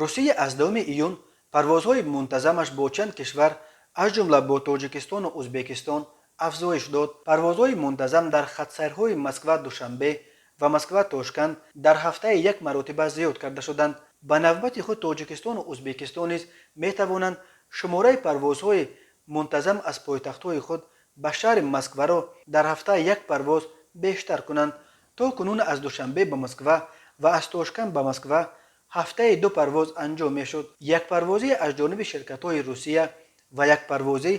Русия аз 10 июн парвозҳои мунтазамаш бо чанд кишвар, аз ҷумла бо Тоҷикистону Узбекистон, афзоиш дод. Парвозҳои мунтазам дар хатсайрҳои Москва Душанбе ва Москва Тошканд дар ҳафтаи як маротиба зиёд карда шуданд. Ба навбати худ, Тоҷикистону Узбекистон низ метавонанд шумораи парвозҳои мунтазам аз пойтахтҳои худ ба шаҳри Москваро дар ҳафта як парвоз бештар кунанд. То кунун аз Душанбе ба Москва ва аз Тошканд ба Москва ҳафтаи ду парвоз анҷом мешуд: як парвозӣ аз ҷониби ширкатҳои Русия ва як парвозӣ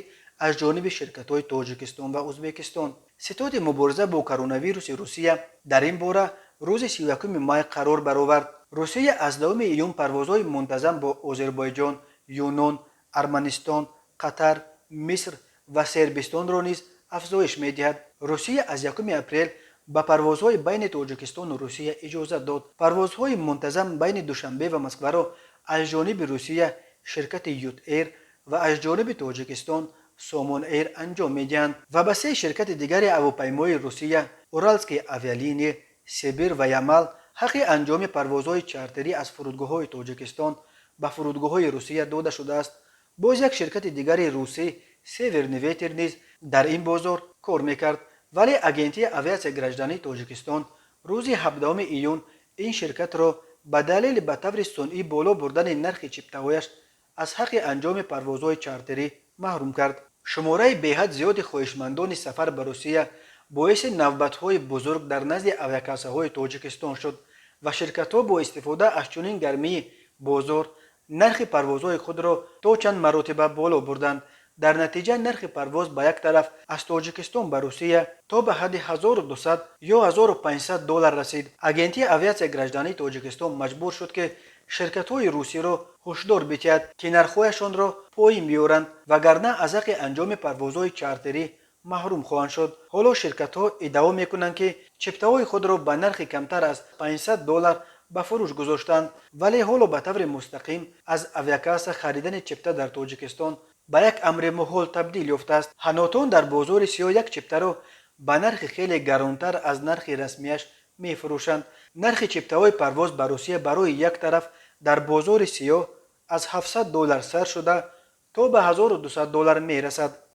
аз ҷониби ширкатҳои Тоҷикистон ва Узбекистон. Ситоди мубориза бо коронавируси Русия дар ин бора рӯзи 31 май қарор баровард. Русия аз 10 июн парвозҳои мунтазам бо Озарбойҷон, Юнон, Арманистон, Қатар, Миср ва Сербистонро низ афзоиш медиҳад. Русия аз 1 апрел ба парвозҳои байни Тоҷикистону Русия иҷозат дод. Парвозҳои мунтазам байни Душанбе ва Москваро аз ҷониби Русия ширкати Ют Эйр ва аз ҷониби Тоҷикистон Сомон Эйр анҷом медиҳанд ва ба се ширкати дигари ҳавопаймои Русия, Уральские авиалинии, Сибир ва Ямал, ҳаққи анҷоми парвозҳои чартерӣ аз фурудгоҳҳои Тоҷикистон ба фурудгоҳҳои Русия дода шудааст. Боз як ширкати дигари русӣ, Северный ветер, низ дар ин бозор кор мекард, вале Агентии авиатсияи граждании Тоҷикистон рӯзи 17 июн ин ширкатро ба далели ба таври сунъӣ боло бурдани нархи чиптаҳояш аз ҳаққи анҷоми парвозҳои чартерӣ маҳрум кард. Шумораи беҳад зиёди хоҳишмандони сафар ба Русия боиси навбатҳои бузург дар назди авиакассаҳои Тоҷикистон шуд ва ширкатҳо бо истифода аз чунин гармии бозор нархи парвозҳои худро то чанд маротиба боло бурданд. Дар натиҷа нархи парвоз ба як тараф аз Тоҷикистон ба Русия то ба ҳадди 1200 ё 1500 доллар расид. Агентии авиатсияи граждании Тоҷикистон маҷбур шуд, ки ширкатҳои русиро ҳушдор бидиҳад, ки нархҳояшонро поин биёранд, вагарна аз ҳаққи анҷоми парвозҳои чартерӣ маҳрум хоҳанд шуд. Ҳоло ширкатҳо иддао мекунанд, ки чиптаҳои худро ба нархи камтар аз 500 доллар ба фурӯш гузоштанд, вале ҳоло ба таври мустақим аз авиакасса харидани чипта дар Тоҷикистон ба як амри муҳол табдил ёфтааст. Ҳанотон дар бозори сиёҳ як чиптаро ба нархи хеле гаронтар аз нархи расмияш мефурӯшанд. Нархи чиптаҳои парвоз ба Русия барои як тараф дар бозори сиёҳ аз 700 доллар сар шуда то ба 1200 доллар мерасад.